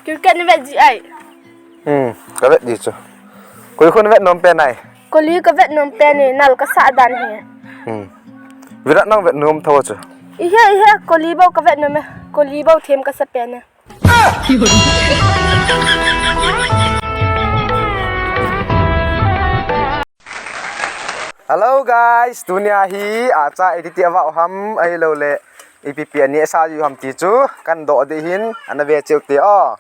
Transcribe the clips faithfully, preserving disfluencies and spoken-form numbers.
Cricket na vet ji ai. Hmm, ka vet ji chu. Koi khu na vet nom pen ai? Kohli ka vet nom pen e, nal ka sah dan hi. Hmm. Virat nang vet nom tho chu. Ihe, ihe, Kohli bou ka vet nom e. Kohli bou them ka sa pen e. Hello guys, tunia hi acha iti ti ava ham ahilou le ipi pi aneh sa ji ham ti chu kan doh ding ahin, ana ve cheu te o.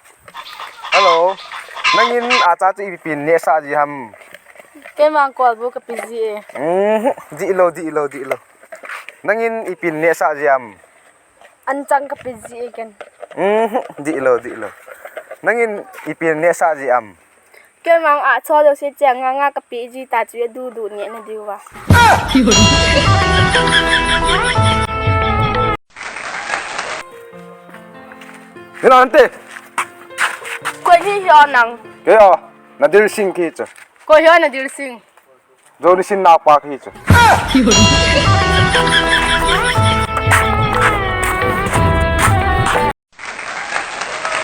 Hello. Nangin acha chu ipi pi neh sa ji ham? Keima kolbu ka pe ji e. Mhm, dih lou, dih lou, dih lou. Nangin ipi neh sa ji ham? Anchang ka pe ji e ken. Mhm, dih lou, dih lou. Nangin ipi neh sa ji ham? Keima a cho lou se chang nga nga ka pe ji ta chu du du neh na diu va. Ni la ante. Koi hi hi o nang? Kei o, Nadir Singh kahi chu. Koi hi o Nadir Singh? Johnny Sins napa kahi chu.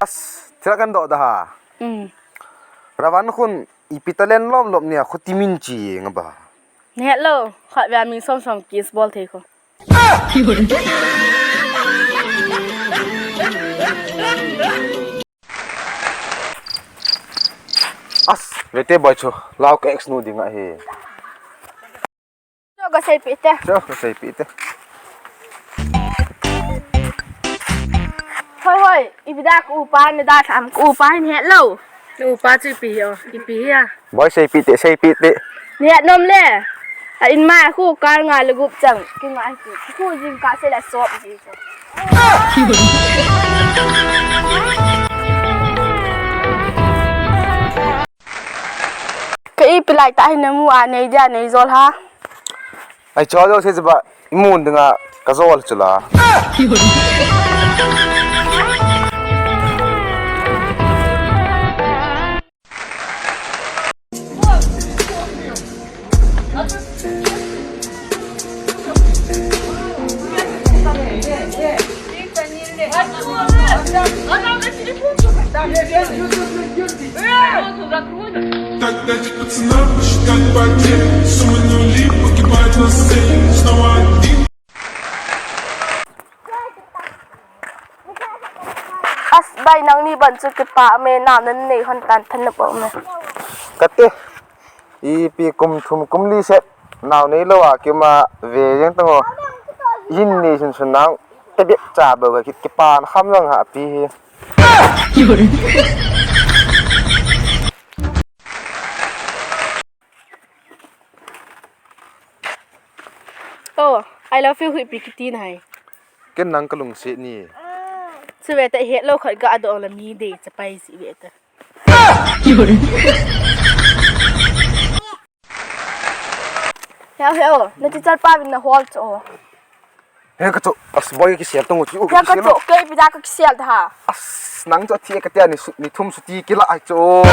As, thil kan doh da ha. Hmm. Ravan khun ipi talent lom lom nia khuti min chi nga ba. Hello, khat vea min som som kiss bol thei kho. As, vete boy chu, lau ka ex nu ding ahi. Cho ka seipeh te. Cho ka seipeh te. Hoi, hoi, ipi da ka upa, na da tham ka upa hin hello. Ka upa chu ipi hi o, ipi hi a. Boy seipeh te, seipeh te. Ni het nom le. A in mai khu kal nga le gup chang. Ki ngai ki. Khu jing ka se la sop ji. Ka ipi lai ta hi na mu a nei dia nei jol ha. Ai cho jo se ba mun dinga ka jol chu la. Тогда пацанам посчитать потери, суммы нули, погибать на сцене, снова один. As bai nangni ban chu kipa me na nan nei hon tan than na pa me. Kate. Ipi kum thum kum li set nau nei lou a kima ve jeng tang o. Hin ni sun sun nang te bep cha bou ka kit kipan kham jong ha pi hi. Oh, I love you, hui pi kiti nai. Ken nang ka lungset ni. Chu ve ta het lou khat ga do la mi de cha pai si ve ta. Heo, heo, na teacher pa vin na hol cho. He ka cho, as boy kisel tong chi u. He ka cho, ke pi da ka kisel da ha. As nang cho thi ka tia ni su, ni thum su ti kila ai cho.